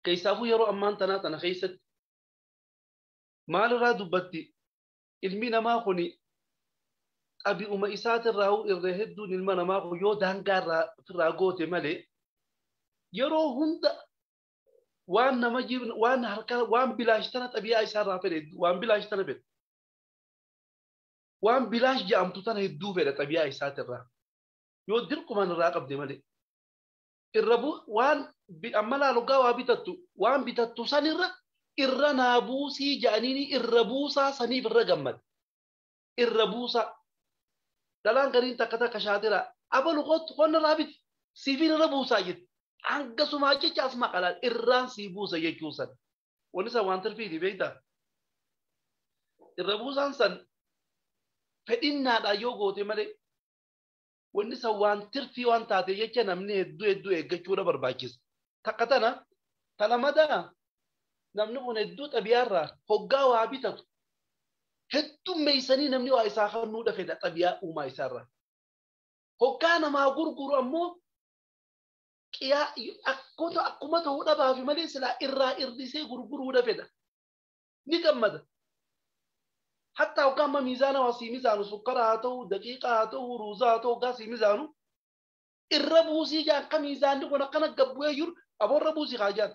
Keessaafuu yeroo ammaan tanaa tana keessatti maalirraa dubbatti ilmi namaa kun xabi'uma isaatirraa irra hedduun ilma namaa kun yoo daangaa irraa goote malee yeroo hunda waan nama waan harka waan bilaash tana xabi'aa isaarraa fedhe waan bilaash tana fedhe waan bilaash jedhamtu tana hedduu fedha xabi'aa isaatirraa yoo dirqumaan irraa qabde malee irra waan amma laalugaa waa bitattu waan bitattu sanirra irra naa buusii jedhaniini irra buusaa saniif irra gammada irra buusaa dhalaan gariin takka takka shaatira abalu qottu qonna irraa biti siifin irra buusaa jetti hangasumaa jecha as maqalaan irraan sii buusa jechuu san wanni san waan tirfiiti beektaa irra buusaan san fedhinnaadhaan yoo goote malee wanni san waan tirfii waan taate jecha namni hedduu hedduu eeggachuudha barbaachisa. Takka tana talamadaa namni kun hedduu xabiyaarraa hoggaa waa bitatu heddummeessanii namni waa isaa kennuudha fedha xabiyaa uumaa isaarraa. Hoggaa namaa gurguru ammoo qiyaa akkuma ta'uu dhabaafi malee silaa irraa irrisee gurguruudha fedha. Ni gammada. Hatta hoggaa amma miizaana waa sii miizaanu sukkara haa ta'u, daqiiqaa haa ta'u, ruuzaa haa ta'u hoggaa sii miizaanu irra buusii jaan akka miizaanni kun akkana gabbu'ee jiru aboorra buusii haa jaan.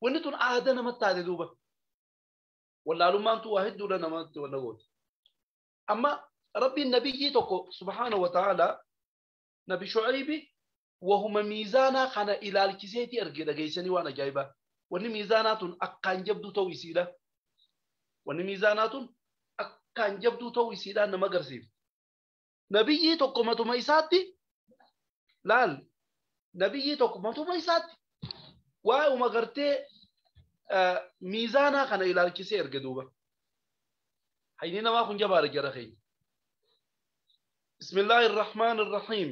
Wanni tun aadaa namatti taate duuba. Wallaalummaan tun waa hedduudha namatti walla goote. Amma rabbiin nabiyyii tokko subhaanahu wa ta'aalaa nabi Shucaybi wahuma miizaanaa kana ilaalchiseeti erge dhageessanii waan ajaa'ibaa. Wanni miizaanaa tun akkaan jabduu ta'uu isiidha. Wanni miizaanaa tun akkaan jabduu ta'uu isiidhaan nama agarsiifti. Nabiyyii tokko matuma isaatti laal nabiyyii tokko matuma isaatti waa'uma gartee miizaanaa kana ilaalchisee erge duuba. Hayni namaa kun jabaadha jara keenya. Bismillaahi irrahmaan irrahiim.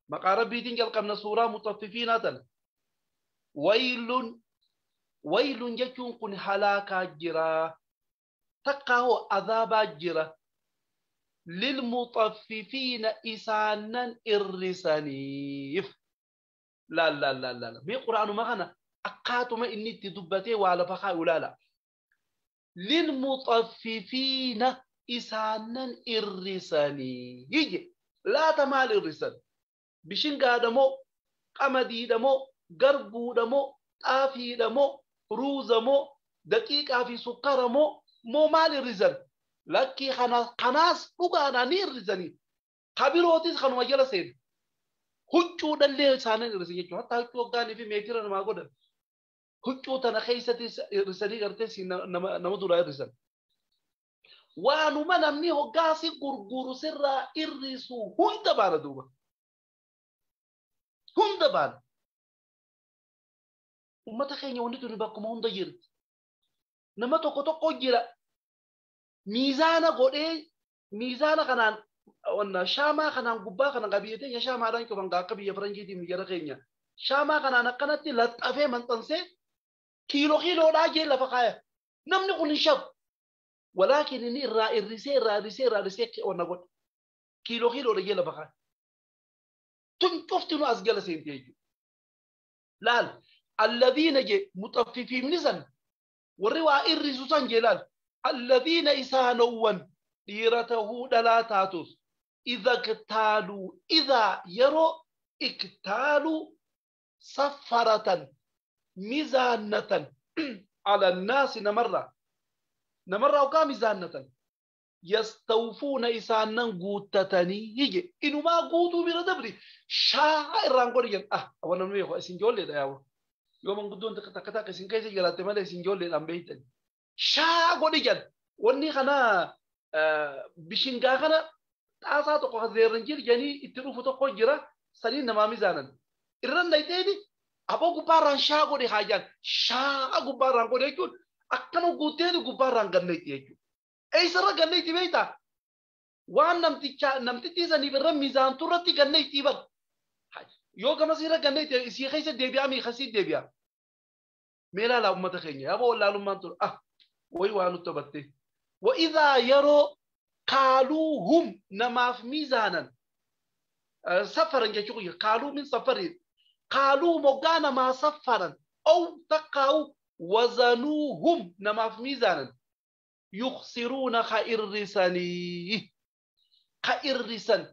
Maqaa rabbiitiin jalqabna suuraa mutaffifiinaa tana. Waylun waylun jechuun kun halaakaa jira. Takkaa hoo azaabaa jira. Lilmutaffifiina isaanan irrisaniif. Laal laal laal laal. Mee quraanuma kana akkaatuma inni itti dubbatee waa lafa kaa'u ilaala. Lilmutaffifiina isaanan irrisanii. Laata maal irrisan? Bishingaadha moo? Qamadiidha moo? Garbuudha moo? Xaafiidha moo? Ruuza moo? Daqiiqaa fi sukkara moo? Moo maal irrisan? Lakkii kanaas dhugaadhaan ni irrisanii. Kabirootis kanuma jala seenu. Huccuudhallee isaanin irrisan jechuudha. Hatta huccuu hoggaanii fi meetira namaa godhan. Huccuu tana keessatti irrisanii gartee nama duraa irrisan. Waanuma namni hoggaasi gurguru sirraa irrisu hunda baana duuba. Hunda baana. Uummata keenya wanti tuni bakkuma hunda jirti. Nama tokko tokko jira. Miizaana godhee miizaana kanaan shaamaa kanaan gubbaa kana biyya teenya shaamaadhaan cufan akka biyya faranjiitiin jara keenya. Shaamaa kanaan akkanatti laxxafee maxxansee kiiloo kiiloodhaa jee lafa kaaya. Namni kun hin shabu. Walaakin inni irraa irrisee irraa irrisee irraa irrisee wanna godha. Kiiloo kiiloodha jee lafa kaaya. Tun cufti nu as jala seente jechuudha. Laal alladhiina jee mutaffifiifni san warri waa irrisu san jee laal alladhiina isaanowwan dhiira tahuu dhalaa taatus idha iktaaluu idhaa yeroo iktaaluu saffaratan mizaannatan ala annaasi namarraa namarraa hoggaa mizaannatan yastawfuuna isaanan guuttatanii hije inumaa guutuu bira dabri shaa'a irraan godhi jedhan ah awwa namni beeku isin ijoolleedha yaawwa yoo manguddoon takka takka isin keessa jiraatte malee isin ijoolleedhaan beektan shaa'a godhi jedhan wanni kana bishingaa kana xaasaa tokko zeerranjir jedhanii itti dhufu tokko jira saniin namaa mizaanan irran dhayxeeni aboo gubbaarraan shaa'a godhi haa jedhan shaa'a gubbaarraan godhi jechuun akkana guutteeti gubbaarraan ganneetti jechuudha. Eessarra ganneetti beektaa? Waan namtittii saniif irra miizaantu irratti ganneetti bar. Yoo gamasii irra ganneetti isii keessa deebi'aa miikasii deebi'aa. Mee ilaalaa uummata keenya yaaboo wallaalummaan ture ah wayi waa nutti taphattee. Wa'idhaa yeroo kaaluuhum namaaf miizaanan safaran jechuun kaaluu min safariin kaaluu moggaa namaa safaran Aw takkaa'u wazanuuhum namaaf miizaanan. Yukhsiruuna ka irrisanii. Ka irrisan.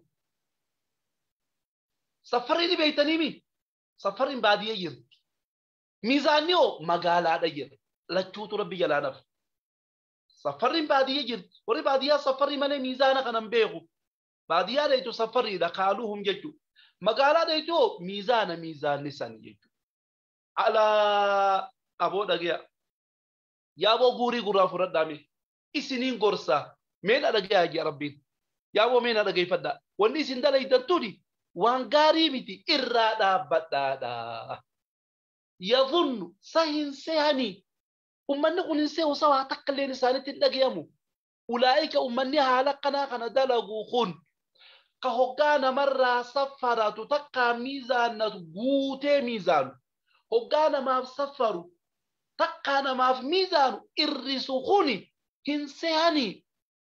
Safarri ni beeytaniimi. Safarri baadiyyaa jirti. Miizaanni hoo magaalaadha jira. Lachuutu rabbi jalaa nafa. Safarri baadiyyaa jirti. Warri baadiyyaa safarri malee miizaana kana hin beeku. Baadiyyaa dheetu safarriidha kaaluhum jechuudha. Magaalaa dheetu hoo miizaana miizaanni san jechuudha. Alaa aboo dhageya. Yaaboo guurii gurraa fudhadhaa mee. Isiniin gorsaa. Mee na dhageyaa jee rabbiin. Yaaboo mee na dhageeffadhaa. Wanni isin dalaydan tuni waan gaarii miti irraa dhaabbadhaadha. Yadhunnu sa hin sehanii. Ummanni kun hin sehu sa waa takka illeen isaanitti hin dhagayamu. Ulaa'ika ummanni haala akkanaa kana dalagu kun ka hoggaa namarraa safaratu takkaa miizaanatu guutee miizaanu. Hoggaa namaaf safaru takkaa namaaf miizaanu irrisu kuni hin sehanii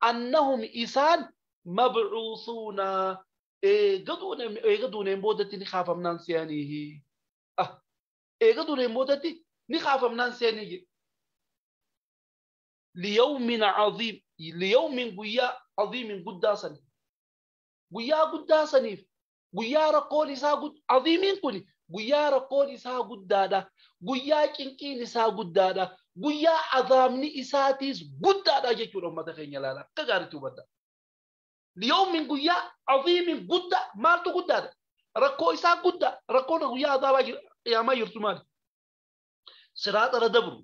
annahum isaan mabcuusuuna eega duuneen boodatti ni kaafamnaan sehanii. Eega duuneen boodatti ni kaafamnaan sehanii. Liyawmin caziim liyawmin guyyaa caziimin guddaa sani. Guyyaa guddaa saniif guyyaa rakkoon isaa caziimiin kuni guyyaa rakkoon isaa guddaadha. Guyyaa cinqiin isaa guddaadha. Guyyaa azaabni isaatiis guddaadha jechuudha uummata keenya ilaala. Akka gaariitti hubadha. Liyawmin guyyaa caziimin guddaa maaltu guddaadha? Rakkoo isaa guddaa. Rakkoon guyyaa azaabaa qiyaamaa jirtu maali? Siraaxa irra dabru.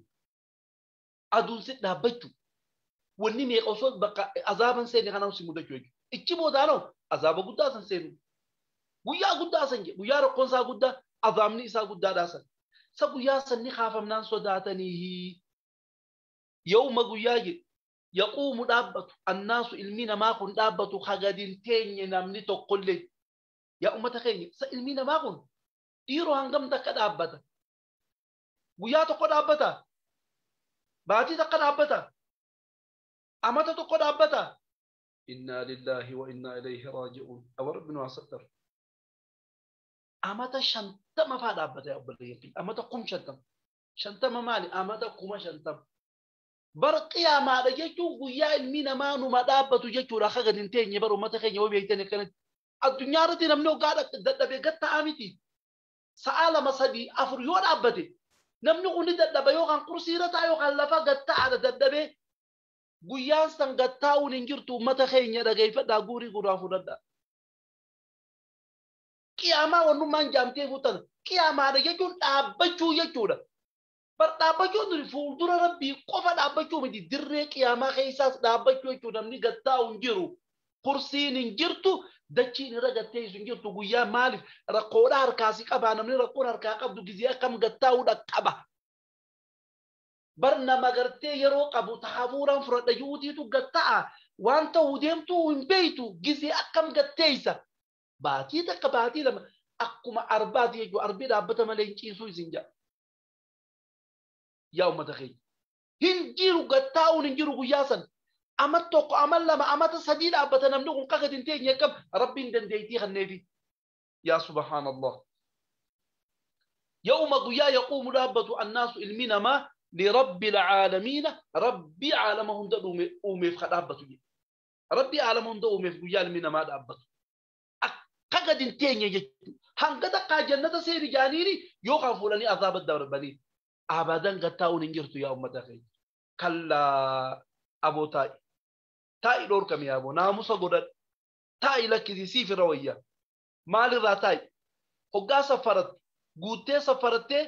Aduun si dhaabbachuu. Wanni meeqa osoo bakka azaaban seenne kanaan si mudachuu jechuudha. Ichi boodaanoo azaaba guddaa san seenu. Guyyaa guddaa san jedhe. Guyyaa rakkoon isaa guddaa azaabni isaa guddaadhaa san. Sa guyyaa san ni kaafamnaan sodaatanii. Yawma guyyaa jedhe. Yaquumu dhaabbatu. Annaasu ilmi namaa kun dhaabbatu hagadin teenye namni tokkollee. Yaa uummata keenya sa ilmi namaa kun dhiiroo hangam takka dhaabbata? Guyyaa tokko dhaabbata? Baatii takka dhaabbata? Amata tokko dhaabbata? Innaa lillaahi wa innaa ilayhi raaji'uun. Awa rabbi nu haa sattar. Amata 50 faa dhaabbata yaa obboleeyyan. Amata 50,000. 50 maali? Amata 50,000. Bar qiyaamaadha jechuun guyyaa ilmi namaa numa dhaabbatu jechuudha. Akka gadi hin teenye bar uummata keenya yoo beektan akkanatti. Addunyaa irratti namni hoggaa dadhabee gad taa'aa miti. Sa'a 2, 3, 4 yoo dhaabbate namni kun ni dadhaba yookaan kursii irra taa'a yookaan lafa gad taa'aadha dadhabee. Guyyaan san gad taa'uun hin jirtu uummata keenya dhageeffadhaa guurii gurraa fudhadhaa. Qiyaamaa wannummaan jaamtee fuutan qiyaamaadha jechuun dhaabbachuu jechuudha. Bar dhaabbachuun tuni fuuldura rabbii qofa dhaabbachuu miti dirree qiyaamaa keessaas dhaabbachuu jechuudha. Namni gad taa'u hin jiru. Kursiin hin jirtu dachiin irra gad teessu hin jirtu guyyaa maaliif rakkoodha harkaa si qabaa namni rakkoon harkaa qabdu gizee akkam gad taa'uudha qaba. Bar nama gartee yeroo qabu hafuuraan fudhadha yuutiitu gad ta'a waan ta'uu deemtuu hin beeytu gizee akkam gad teessa. Baatii takka baatii lama akkuma arbaati jechuudha. Arbii dhaabbata malee hin ciisuu isin jedha. Yaa uummata keenya. Hin jiru gad taa'uun hin jiru guyyaa san. Ama 1, ama 2, amata 3 dhaabbata namni kun akka gadi hin teenye akkam rabbiin dandeettii kenneefi. Yaa subhaanallah. Yawma guyyaa yaquumu dhaabbatu annaasu ilmi namaa lirabbil caalamiina rabbii caalama hunda uumeef ka dhaabbatu jedhe. Rabbii caalama hunda uumeef guyyaa ilmi namaa dhaabbatu. Akka gadi hin teenye jechuudha. Hanga takkaa jannata seeni jaaniini yookaan fuudhanii azaaba darbanii. Abadan gad taa'uun hin jirtu yaa uummata keenya. Kallaa aboo taa'i. Taa'i dhoorkame yaa aboo naamusa godhadhu. Taa'i lakkisii siif irra wayyaa. Maalirraa taa'i? Hoggaa safarattu guuttee safarattee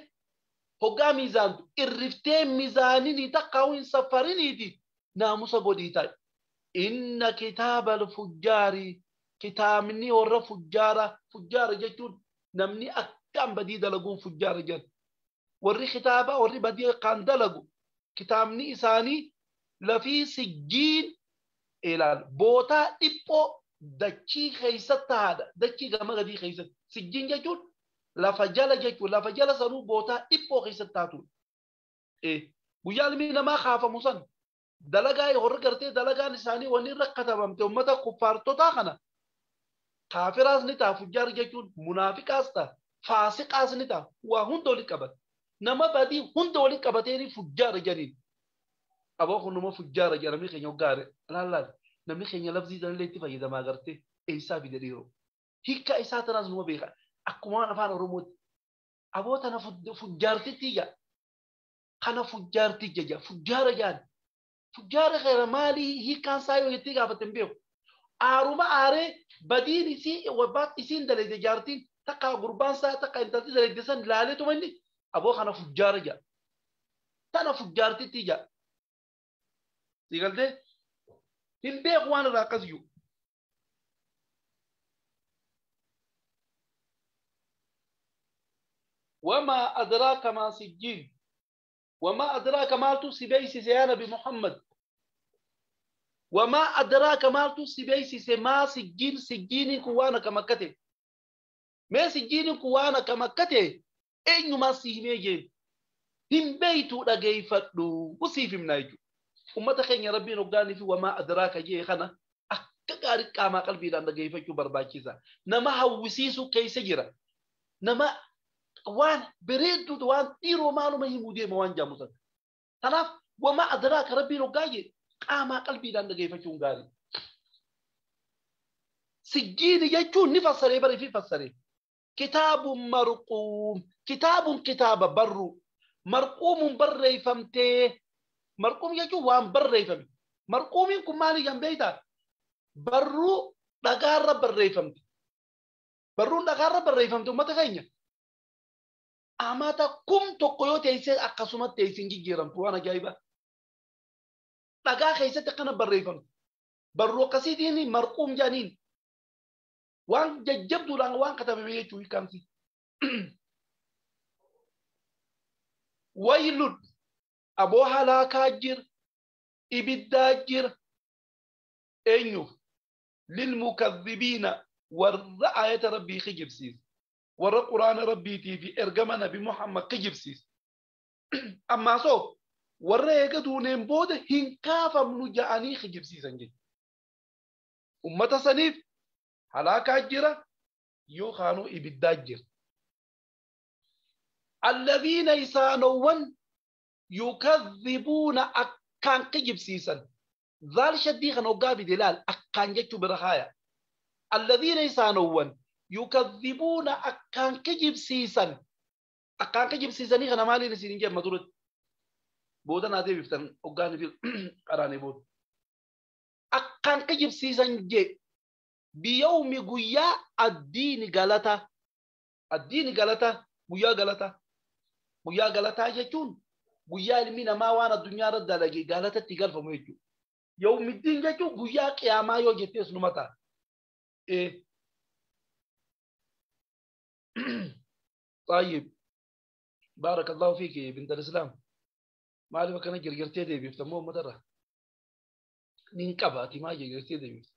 hoggaa miizaantu irriftee miizaaninii takkaa'uu hin safariniiti naamusa godhii taa'i. Inna kitaaba fujjaarii kitaabni warra fujjaara fujjaara jechuun namni akkaan badii dalaguun fujjaara jedhan. Warri kitaaba warri badii kan dalagu kitaabni isaanii lafii sijjiin ilaal bootaa dhiphoo dachii keessatti tahaadha. Dachii gama gadii keessatti. Sijjiin jechuun lafa jala jechuun lafa jala sanuu bootaa dhiphoo keessatti taatudha. Guyyaa ilmi namaa kaafamu san dalagaa warri gartee dalagaan isaanii wanni irra katabamte uummata kuffaartotaa kana kaafiraas ni ta'a fujjaar jechuun munaafiqaas ta'a faasiqaas ni ta'a waa hunda walitti qabata. Nama badii hunda waliin qabateeni fujjaara jedhaniin. Aboo kun nama fujjaara jedhamee keenya hoggaare. Laal namni keenya lafzii sanallee itti fayyadamaa agartee eessaa fide dhiiroo. Hiikkaa isaa tanaas numa beeka. Akkuma waan afaan Oromootti. Aboo tana fujjaartitti ija. Kana fujjaarticha ija. Fujjaara jedhan. Fujjaara kana maalii hiikkaan isaa yoo jettee gaafatte hin beeku. Aaruma aaree badiin isii isiin dalagde jaartiin takka gurbaan isaa takka intalti dalagde san laaleetuma inni aboo kana fujjaara jedha. Tana fujjaartitti ija. Si galtee? Hin beeku waan irraa akkas jiru. وما أدراك ما سجين وما أدراك ما سبيسي يا نبي محمد وما أدراك ما سبيسي ما سجين سجين كوانا كما كتي ما سجين كوانا كما كتي أين ما سيميجين هم بيتو لجيفتو وسيف منايجو وما تخين يا ربي نقاني في وما أدراك جي خنا أكغاري كما قلبي لان لجيفتو برباكيزا نما هوسيسو كيس جرا نما وان بريدو وان تيرو مالو ما يمودي ما وان جاموسا تلاف وما أدراك ربي نقاجي قام قلبي لان دقيفة غاري سجين يجون نفسري بري في فسري كتاب مرقوم كتاب كتاب برو مرقوم بري فمته مرقوم يجون وان بري فمي مرقومين مالي جنبيتا برو دقار بري فمته برو دقار بري فمته ما تخيني amata kum tokko yoo teessee akkasumatti teessin jijjiiramtu waan ajaa'ibaa. Dhagaa keessatti akkana barreeffamtu. Barruu akkasiitiin marquum jedhaniin waan jajjabduudhaan waan katabame jechuu hiikamti. Waylun aboo halaakaa jira, ibiddaa jira, eenyuuf lilmukadhibiina warra aayata rabbii kijibsiisa. Warra quraana rabbiitii fi ergama nabi Muhammad kijibsiisa. Ammaa soo warra eega duuneen booda hin kaafamnu ja'anii kijibsiisan jechuudha. Ummata saniif halaakaa jira yookaanuu ibiddaa jira. Alladhiina isaanowwan yukadhibuuna akkaan kijibsiisan. Zaal shaddii kan hoggaa fide ilaal akkaan jechuu bira haaya. Alladhiina isaanowwan يكذبون أكان كجب سيسن أكان كجب سيسن إيه أنا مالي نسيني جاب مدورة بودا نادي بيفتن أوغاني في قراني بود أكان كجب سيسن جي بيوم قيا الدين غلطة الدين غلطة قيا غلطة قيا غلطة يجون قيا المين ما وانا الدنيا رد لقي غلطة تقال فميجو يوم الدين يجون قيا قياما يوجتيس نمتا إيه طيب بارك الله فيك يا بنت الإسلام ما أعرف كان جرجرتي دي بيفتمو مدرة ننكباتي ما جرجرتي دي.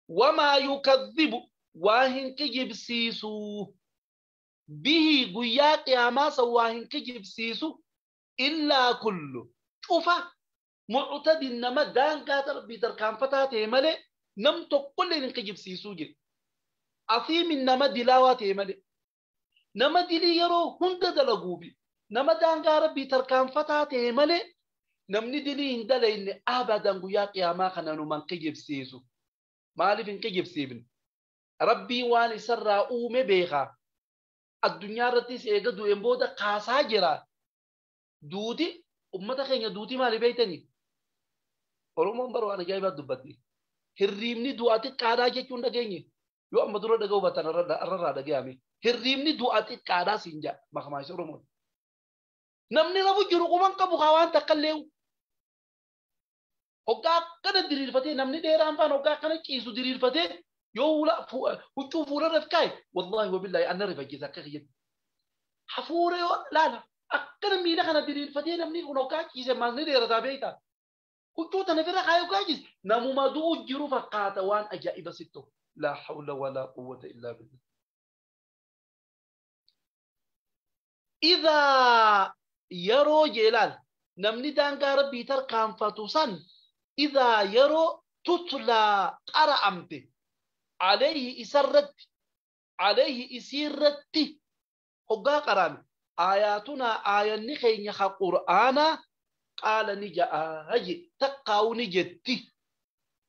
وما يكذب واهن كجب سيسو به قيا قياما سواهن كجب سيسو إلا كله شوفا معتد إنما دان كاتر بيتر كان فتاة ملي نم تقول إن كجب سيسو جي أثيم إنما دلاوات ملي nama dilii yeroo hunda dalaguufi nama daangaa rabbii tarkaanfataa ta'e malee namni dilii hin dalayne abadan guyyaa qiyaamaa kana numan kijibsiisu. Maaliif hin kijibsiifne? Rabbii waan isarraa uume beekaa. Addunyaa irrattis eega du'een booda kaasaa jira. Duuti ummata keenya duuti maali beektanii? Oromoon bara waan ajaa'ibaa dubbatti. Hirriibni du'aa xiqqaadhaa jechuun dhageenye. Yoo amma dura dhaga'uu baatan irraa dhaga'ame. Hirriibni du'a xiqqaadhaa siin jedha makmaasha Oromoon. Namni rafu jiru quban qabu haa waan takka illee. Hoggaa akkana diriirfatee namni dheeraan faan hoggaa akkana ciisu diriirfatee yoo huccuu fuula irra kaa'e wallaahi wabillaahi anna rifachiisa akka kiyyatti. Hafuura yoo laala akkana miila kana diriirfatee namni kun hoggaa ciise maal ni dheerataa beektaa? Huccuu tana bira kaa'e hoggaa ciise namuma du'u jiru fakkaata waan ajaa'iba sitti. Laa hawla walaa quwwata illaa billah. إذا يرو جلال نمني دانغا ربي تركان فتوسن إذا يرو تتلى قرأمته عليه إسرت عليه إسيرت هقا قرامي آياتنا آية خين قرآن قال نجا هجي تقاو نجتي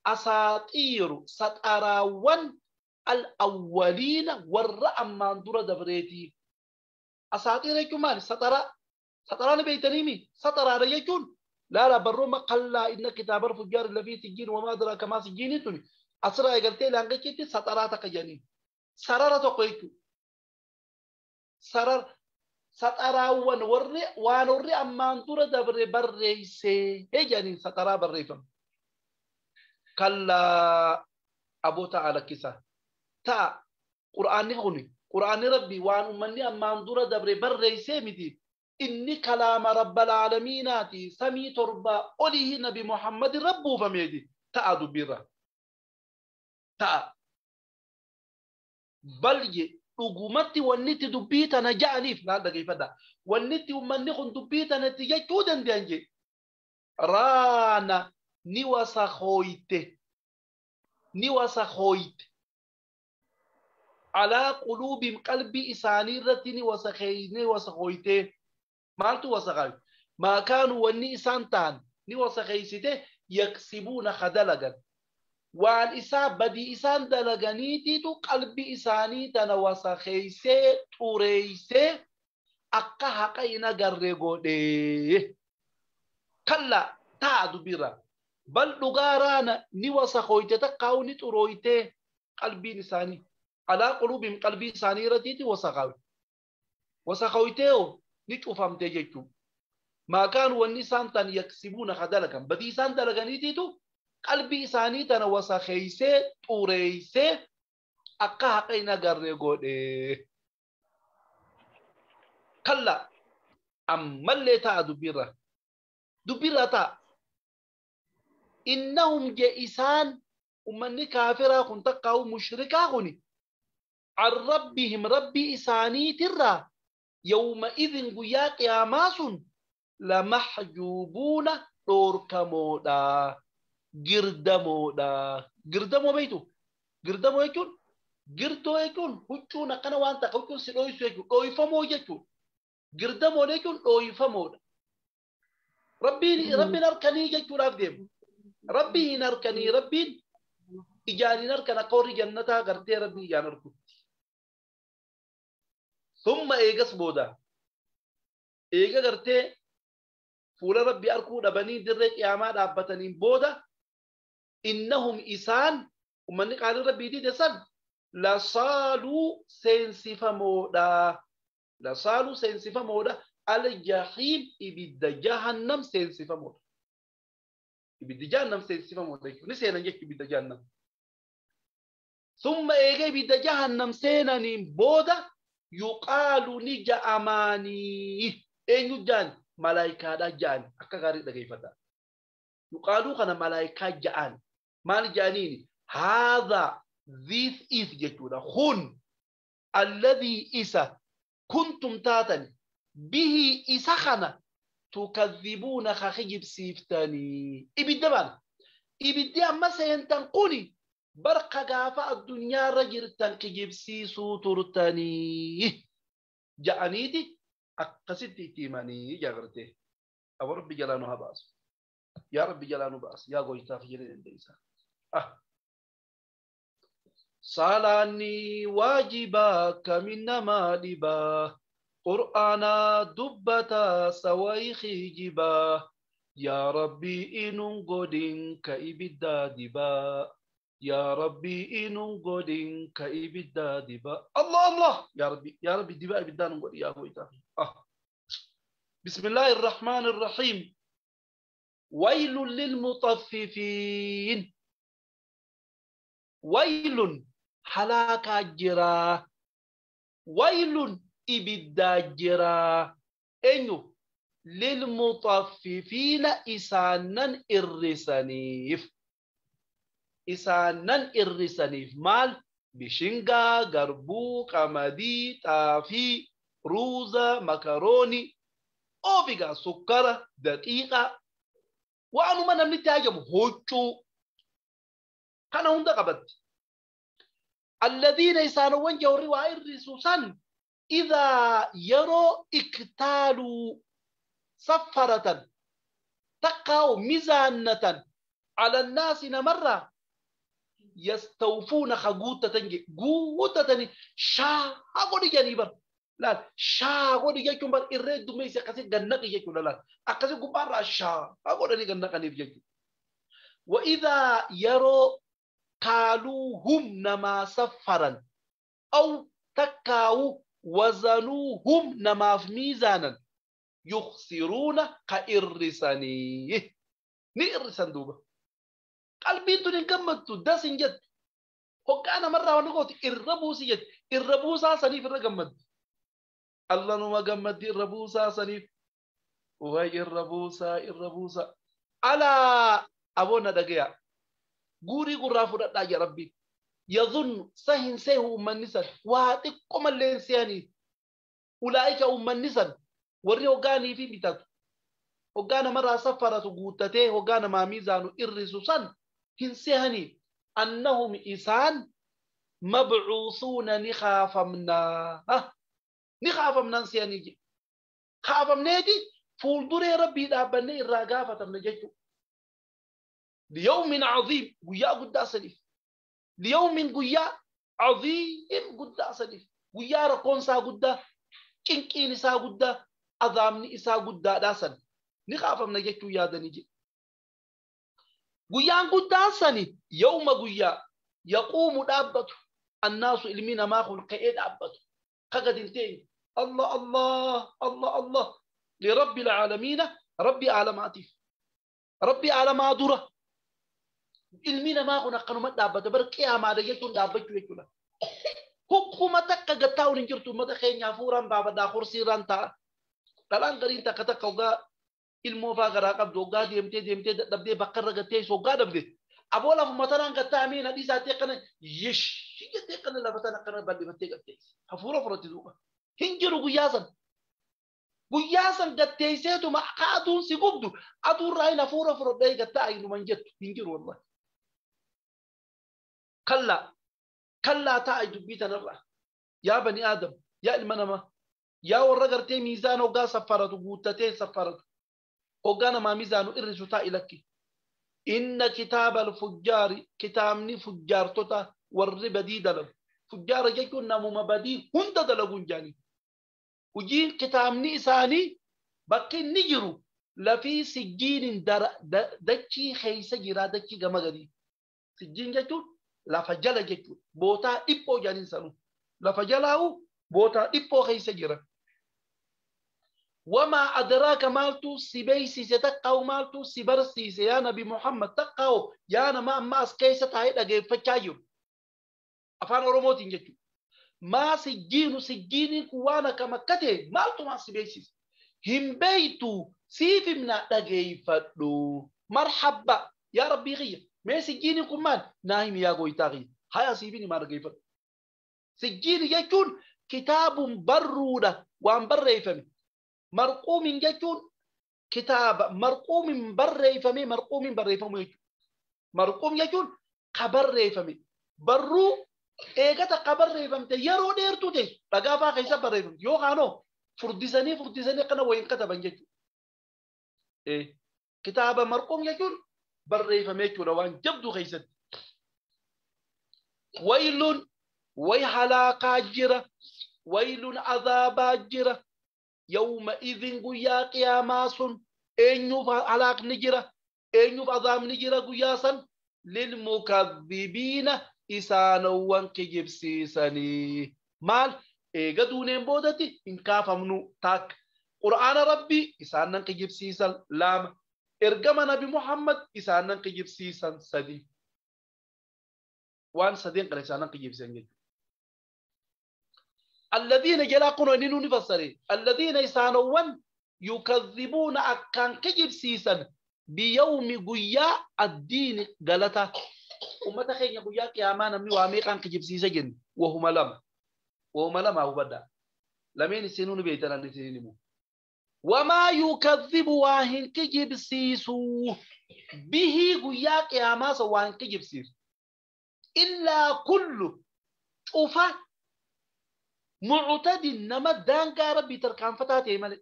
أساطير ستراون الأولين والرأم من دور دبريتي أساطير يكون سترى سترى بيتنيمي سترى يكون لا لا بروما قلا إن كتاب الفجار الذي سجين وما أدراك ما سجين توني أسرع قلتي لانقيتي سترى تقجني سرارة تقيتو سرار سترى ونوري ونوري أما دور دبر بريسي هجاني سترى بريفم كلا أبو تعالى كيسا تا قرآن غني قرآن ربي وان أمني أما دور دبر بريسي مدي إني كلام رب العالمين سمي تربى أوليه نبي محمد ربه فميدي تا دبيرا تا بل dhugumatti wanni itti dubbii tana ja'aniif laal dhageeffadha. Wanni itti uummanni kun dubbii tana itti jechuu danda'an jedhe. Raana ni wasakooyte. Ni wasakooyte. Alaa quluubim qalbii isaanii irratti ni wasakooyte. Maaltu wasakaayu? Maa kaanuu wanni isaan ta'an ni wasakeessite yaksibuuna kadalagan. Waan isaa badii isaan dalaganiitiitu qalbii isaanii tana wasakeessee xureessee akka haqa hin agarre godhee. Kalla taa dubbiirra. Bal dhugaa raana ni wasakooyte takkaa'u ni xurooyte qalbiin isaanii. Alaa quluubim qalbii isaanii irrattiiti wasakaawe. Wasakooytee ni cufamte jechuudha. Maa kaanu wanni isaan tan yaksibuuna kadalagan. Badii isaan dalaganiitiitu qalbii isaanii tana wasakeessee xureessee akka haqa hin agarre godhee. Kalla ammallee ta'a dubbiirra. Dubbiirra ta'a. Innahum je isaan ummanni kaafiraa kun takkaa'u mushrikaa kuni an rabbihim rabbii isaaniitirraa yawma idin guyyaa qiyaamaa sun lamaxjuubuuna dhoorkamoodha. Girdamoodha. Girdamoo beektu? Girdamoo jechuun girdoo jechuun huccuun akkana waan takka huccuun si dhooysu jechuudha. Dhooyfamoo jechuudha. Girdamoo jechuun dhooyfamoodha. Rabbiin harkanii jechuudhaaf deemu. Rabbii hin harkanii rabbiin ijaan hin harkan akka warri jannataa gartee rabbii ijaan harkutti. Summa eegas booda eega gartee fuula rabbii arkuu dhabanii dirree qiyaamaa dhaabbataniin booda innahum isaan ummanni qaalii rabbii dide san lasaaluu seensifamoodha. Lasaaluu seensifamoodha. Aljahiim ibidda jahannam seensifamoodha. Ibiddi jahannam seensifamoodha jechuudha. Ni seenan jechuudha ibidda jahannam. Summa eega ibidda jahannam seenaniin booda yuqaalu ni ja'amaanii. Eenyu ja'an? Malaayikaadha ja'an. Akka gaarii dhageeffadha. Yuqaaluu kana malaayikaa ja'an. Maal ja'aniini? Haadha this is jechuudha. Kun alladhii isa kuntum taatani bihi isa kana tukadhibuuna ka kijibsiiftanii. Ibidda baana. Ibiddi amma seentan kuni barka gaafa addunyaarra jirtan kijibsiisuu turtanii ja'aniiti akkasitti itti himanii jagartee. Aba Rabbi jalaa nu haa baasu. Yaa Rabbi jalaa nu baasu. Yaa gooftaa jedhee dandeessaa. Salaanni waajibaa kamin namaa dhibaa. Qur'aana dubbataa sawayii kijibaa. Yaa Rabbi inun godhin ka ibiddaa dibaa. Yaa Rabbi inun godhin ka ibiddaa dibaa. Allah Allah! Yaa Rabbi, yaa Rabbi dibaa ibiddaa nun godhi yaa gooftaa. Bismillaahi irrahmaani irrahiim. Waylun lilmutaffifiin. Waylun halaakaa jiraa. Waylun ibiddaa jiraa. Eenyu? Lilmutaffifiina isaanan irrisaniif. Isaanan irrisaniif maal? Bishingaa, garbuu, qamadii, xaafii, ruuza, makaroonii, oofigaa, sukkara, daqiiqaa. Waanuma namni itti hajamu huccuu kana hunda qabatti. Alladhiina isaanowwan jawri waa irrisu san Idhaa yeroo iktaaluu saffaratan takkaa'u mizaannatan alannaasi namarraa yastawfuuna ka guuttatan je guuttatanii shaa godhi jedhanii bar laal shaa godhi jechuun bar irree dummeessi akkasii gannaqi jechuudha laal akkasii gubbaarraa shaa godhanii gannaqaniif jechuudha. Wa'idaa yeroo kaaluuhum namaa saffaran aw takkaa'u wazanuuhum namaaf miizaanan yukhsiruuna ka irrisanii ni irrisan duuba. Qalbiin tun hin gammaddu das hin jettu. Hoggaa namarraa wanni gooti irra buusi jetti. Irra buusaa saniif irra gammaddi. Allah numa gammaddi irra buusaa saniif. Way irra buusaa irra buusaa. Alaa aboonna dhagaya. Guurii gurraa fudhadhaa jaa Rabbi. Yadhunnu sa hin seehu uummanni san waa xiqqoo mallee hin seehanii. Ulaa'ika uummanni san warri hoggaanii fi bitatu. Hoggaa namarraa saffaratu guuttatee hoggaa namaa miizaanu irrisu san hin seehanii. Annahum isaan mabcuusuuna ni kaafamnaa. Ni kaafamnaan seehanii jedhe. Kaafamneeti fuulduree Rabbii dhaabbannee irraa gaafatamne jechuudha. Liyawmin caziim guyyaa guddaa saniif. Liyawmin guyyaa caziim guddaa saniif. Guyyaa rakkoon isaa guddaa, cinqiin isaa guddaa, azaabni isaa guddaadhaa san. Ni kaafamna jechuu yaadanii jedhe. Guyyaan guddaan sani yawma guyyaa yaquumu dhaabbatu annaasu ilmi namaa kun ka'ee dhaabbatu ka gad hin teenye Allah Allah Allah Allah lirabbil aalamiina rabbi aalamaatiif rabbi aalamaa dura ilmi namaa kun akkanuma dhaabbata bar qiyaamaadha jechuun dhaabbachuu jechuudha. Hukkuma takka gattaa'uun hin jirtu uummata keenya hafuuraan baafadhaa kursiirraan taa'a. Dhalaan gariin takka takka hoggaa ilmoo faa garaa qabdu hoggaa deemtee deemtee dadhabdee bakka irra gattee hoggaa dhabde. Aboo lafuma tanaan gattaa'amee nadhii isaatti akkana yeshi jettee akkana lafa tana akkana bal'ifattee gatteessi. Hafuura fudhatti duuba. Hin jiru guyyaa san. Guyyaa san gatteesseetuma akka aduun si gubdu aduurraa hin hafuura fudhadhee gattaa'a hinuman jettu hin jiru wallahi. Kallaa kallaa taa'i dubbii tanarraa. Yaa bani Aadam yaa ilma namaa yaa warra gartee miizaan hoggaa saffaratu guuttatee saffaratu. Hoggaa namaa miizaanu irrisu taa'i lakki. Inna kitaaba al-fujjaari kitaabni fujjaartota warri badii dalagu. Fujjaara jechuun namuma badii hunda dalaguun jaanii. Hojiin kitaabni isaanii bakki inni jiru lafii sijjiinin dachii keessa jiraa dachii gama gadii. Sijjiin jechuun lafa jala jechuudha. Bootaa dhiphoo jaaniin sanuu. Lafa jalaa'u bootaa dhiphoo keessa jira. Wamaa adraaka maaltu si beeksise taqqa'u maaltu si barsiise yaa Nabi Muhammad taqqa'u yaa nama amma as keessa taa'ee dhageeffachaa jiru. Afaan Oromootiin jechuudha. Maa sijjiinu sijjiiniin kun waan akkam akka ta'e maaltu maal si beeksise? Hin beeytu siif himna dhageeffadhu. Marhabba yaa Rabbii kiyya. Mee sijjiiniin kun maal? Naa himi yaa gooytaa kiyya. Haya siif himaa dhageeffadhu. Sijjiini jechuun kitaabun barruudha waan barreeffame. Marquumin jechuun kitaaba marquumin barreeffame marquumin barreeffamu jechuudha. Marquum jechuun ka barreeffame barruu eegata ka barreeffamte yeroo dheertuu teessu dhagaa fa'aa keessa barreeffamte yookaanoo furdisanii furdisanii akkana wayiin kataban jechuudha. Kitaaba marquum jechuun barreeffame jechuudha waan jabduu keessatti. Waylun way halaaqaa jira waylun azaabaa jira. Yawma idhin guyyaa qiyaamaa sun eenyuuf halaaqni jira eenyuuf azaabni jira guyyaa san lilmukadhibiina isaanowwan kijibsiisanii maal eega duuneen boodatti hin kaafamnu taak qur'aana rabbii isaanan kijibsiisan lama ergama Nabi Muhammad isaanan kijibsiisan sadi waan sadeen kana isaanan kijibsiisan jechuudha. الذين جلاقون إنه نفسري الذين يسانون يكذبون أكان كجب سيسا بيوم قيا الدين قالتا وما تخيل قيا قياما نمني واميقان كجب سيسا جن وهم لم وهم لم أو بدا لمن يسنون بيتنا نسنين وما يكذب واهن كجب سيسو به قيا قياما سوان كجب سيس إلا كل أوفا Muctadin nama daangaa rabbii tarkaanfataa ta'e malee.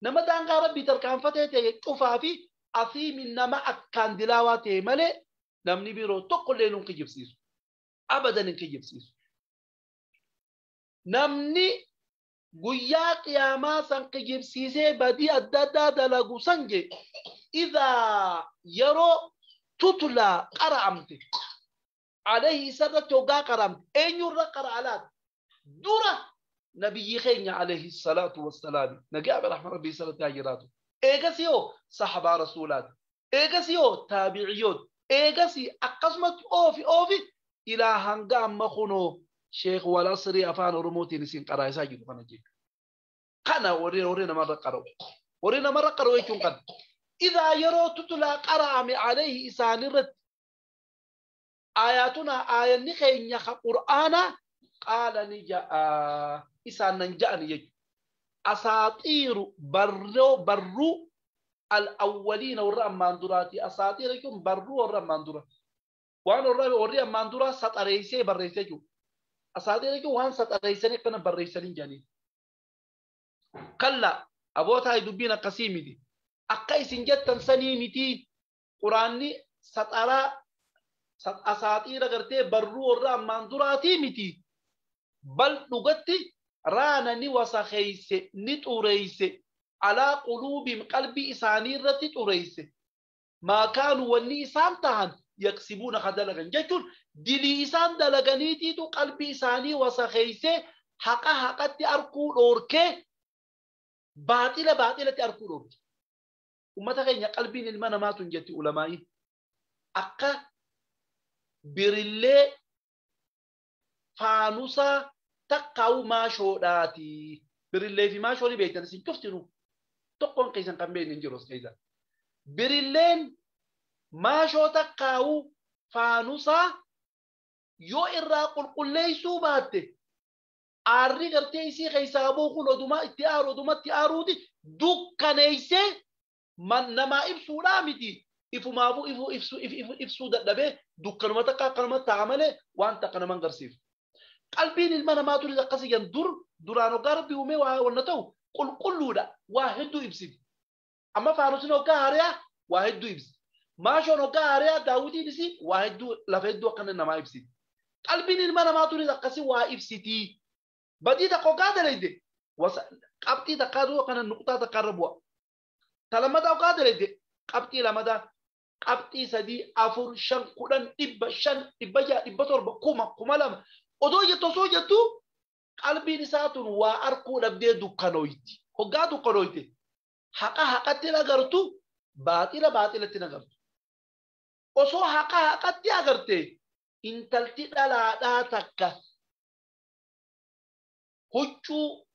Nama daangaa rabbii tarkaanfatee ta'e cufaa fi asiimin nama akkaan dilaawaa ta'e malee namni biroo tokkollee nun kijibsiisu. Abadan hin kijibsiisu. Namni guyyaa qiyaamaa san kijibsiisee badii adda addaa dalagu san je idaa yeroo tutlaa qara'amte alayhi isarratti hoggaa qara'amte eenyurra qara'a laata? Dura nabiyyi keenya alayhi salaatu wassalaami nagaa bi rahma rabbii isarratti haa jiraatu. Eegasii hoo sahabaa rasuulaati. Eegasii hoo taabiciyoot. Eegasii akkasumatti oofi oofi ilaa hanga amma kunoo Sheekh Walasrii afaan Oromootiin isin qaraa'isaa jiru kana jechuudha. Kana warri namarra qara'u. Warri namarra qara'u jechuun kana. Idaa yeroo tutulaa qara'ame alayhi isaanirratti aayatunaa aayanni keenya ka Qur'aanaa qaala ni ja'a isaan nan ja'ani jechuudha. Asaaxiiru barruu al-awwaliina warra ammaan duraati. Asaaxiira jechuun barruu warra ammaan dura. Waan warri ammaan duraa saxareessee barreessee jechuudha. Asaaxiira jechuun waan saxareessanii akkana barreessanii jedhanii. Kalla abootaa dubbiin akkasii miti. Akka isin jettan sanii miti. Quraanni saxaraa asaaxiira gartee barruu warra ammaan duraatii miti. Bal dhugatti raana ni wasakeeyse ni xureeyse alaa quluubim qalbii isaanii irratti xureeyse. Maa kaanu wanni isaan tahan yaksibuuna ka dalagan jechuun dilii isaan dalaganiitiitu qalbii isaanii wasakeeyse haqa haqatti arkuu dhoorkee baaxila baaxilatti arkuu dhoorke. Ummata keenya qalbiin ilma namaatu hin jetti ulamaa'iin. Akka birillee faanusaa takkaa'u maashoodhaati. Birillee fi maashoo ni beektan isin cuftinu. Tokkoon keessan kan beekne hin jiru as keessa. Birilleen maashoo takkaa'u faanusaa yoo irraa qulqulleessuu baatte aarri gartee isii keessaa bahu kun odumaa itti aaru odumatti aaruuti dukkaneessee namaa ibsuudhaa miti. Ifumaafuu ibsuu dadhabee dukkanuma takka akkanuma ta'a malee waan takka nama hin agarsiisu. Qalbiin ilma namaa turis akkasii jan dur duraan hoggaa rabbi uumee waa wanna ta'u qulqulluudha waa hedduu ibsiti. Amma faanusin hoggaa haariyaa waa hedduu ibsiti. Maashoon hoggaa haariyaa daawwitiin isii waa hedduu lafa hedduu akkana namaa ibsiti. Qalbiin ilma namaa turis akkasii waa ibsiti. Badii takka hoggaa dalayde qabxii takkaatu akkana nuqxaa takkaarra bu'a. Ta lammataa hoggaa dalayde qabxii lamataa qabxii 3 4 5 10 500 600 700 1000 2000 odoo jettu osoo jettu qalbiin isaa tun waa arkuu dhabdee dukkanooyti. Hoggaa dukkanooyte haqa haqatti agartu baaxila baaxilatti agartu. Osoo haqa haqatti agarte intalti dhalaadhaa takka huccuu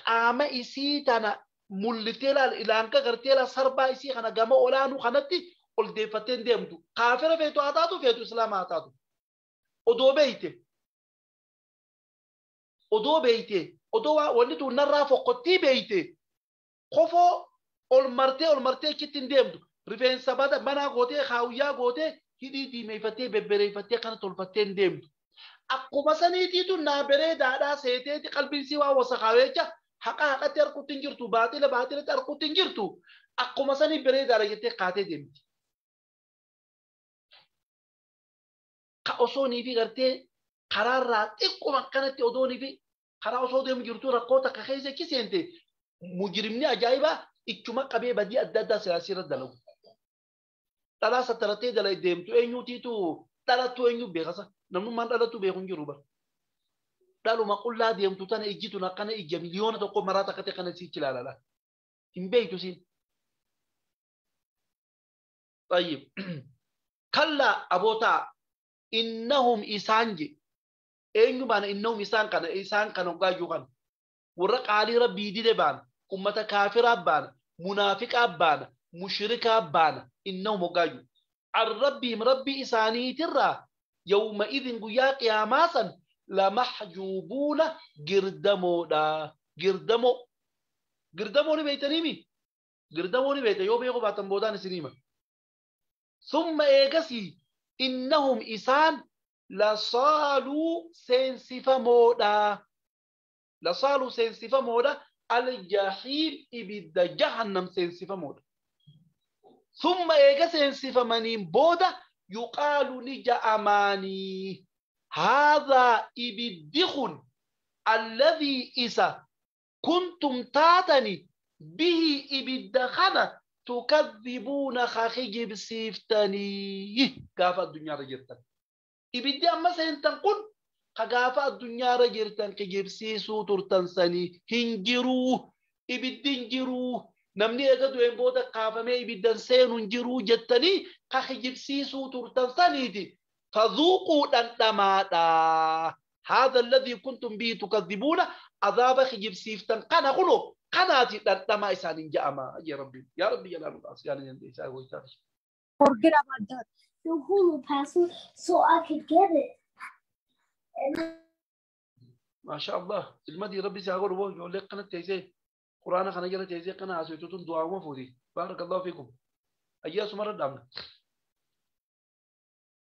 qaama isii tana mullitee laal ilaanka gartee laal sarbaa isii kana gama olaanuu kanatti ol deeffattee hin deemtu. Kaafira feetu haa taatu feetu islaama haa taatu. Odoo beeyte. Odoo beeyte. Odoo wanni tun narraa fokkottii beeyte. Kofoo ol martee achitti hin deemtu. Rifeensa banaa gootee haawuyyaa gootee hidhii diimeeffattee bebbereeffattee akkana tolfattee hin deemtu. Akkuma saniitiitu naa bareedaadhaa seeteeti qalbiin sii waa wasakaawee jecha haqa haqatti arguutti hin jirtu baaxila baaxilatti arguutti hin jirtu. Akkuma sanii bareedaadha jettee kaatee deemti. Ka osoo nii fi gartee karaarraa xiqquma akkanatti odoo nii fi karaa osoo deemu jirtu rakkoo takka keessa achi seente mujrimni ajaa'ibaa ichuma qabee badii adda addaa siyaasii irra dalagu. Dhalaa sattarattee dala deemtu eenyuutiitu dhalattu eenyu beekasa namnummaan dhalattu beeku hin jiru bara. Dhaluma qullaa deemtu tana ijji tun akkana ija 1,000,000 maraa takka ta'e kana siichi ilaalala. Hin beektu siin. Tayyib. Kallaa abootaa innahum isaan je eenyu baana innahum isaan kana hoggaa jiru kana warra qaalii rabbii dide baana ummata kaafiraa baana munaafiqaa baana mushrikaa baana innahum hoggaa jiru an rabbiim rabbii isaaniitirraa yawma idin guyyaa qiyaamaa san lamahjuubuuna girdamoodha. Girdamoo girdamoo ni beeytaniimi girdamoo ni beeyta yoo beeku baatan boodaan isin hima. Summa eegasii innahum isaan lasaaluu seensifamoodha. لصالوا سينسفمودا الجحيم إبدا جهنم سينسفمودا ثم إيجا سينسفمانين بودا يقال نجا أماني هذا إبدخن الذي إسا كنتم تاتني به إبدخنا تكذبون خخجب سيفتني كافة الدنيا رجرتن إبدي أما سينتنقل كافة الدنيا رجرتن كجب سيسو ترتنسني هنجرو إبدي هنجرو namni eega du'een booda kaafamee ibiddan seenu hin jiruu jettanii ka kijibsiisuu turtan saniiti. Fadhuuquu dhandhamaadha. Haadha alladhii kuntum bihi tukadhibuuna azaaba kijibsiiftan kana kunoo kanaati dhandhamaa isaaniin ja'ama. Yaa Rabbi yaa Rabbi jalaalu asyaana dandeessaa gooftaa. Forget about the Hulu password so I could get it. And Maasha Allah ilmadii Rabbi si haa godhu ijoollee kanatti teessee قرآن خنا جل تيزي قنا عسيتون دعاء وفودي بارك الله فيكم أيها سمر الدم.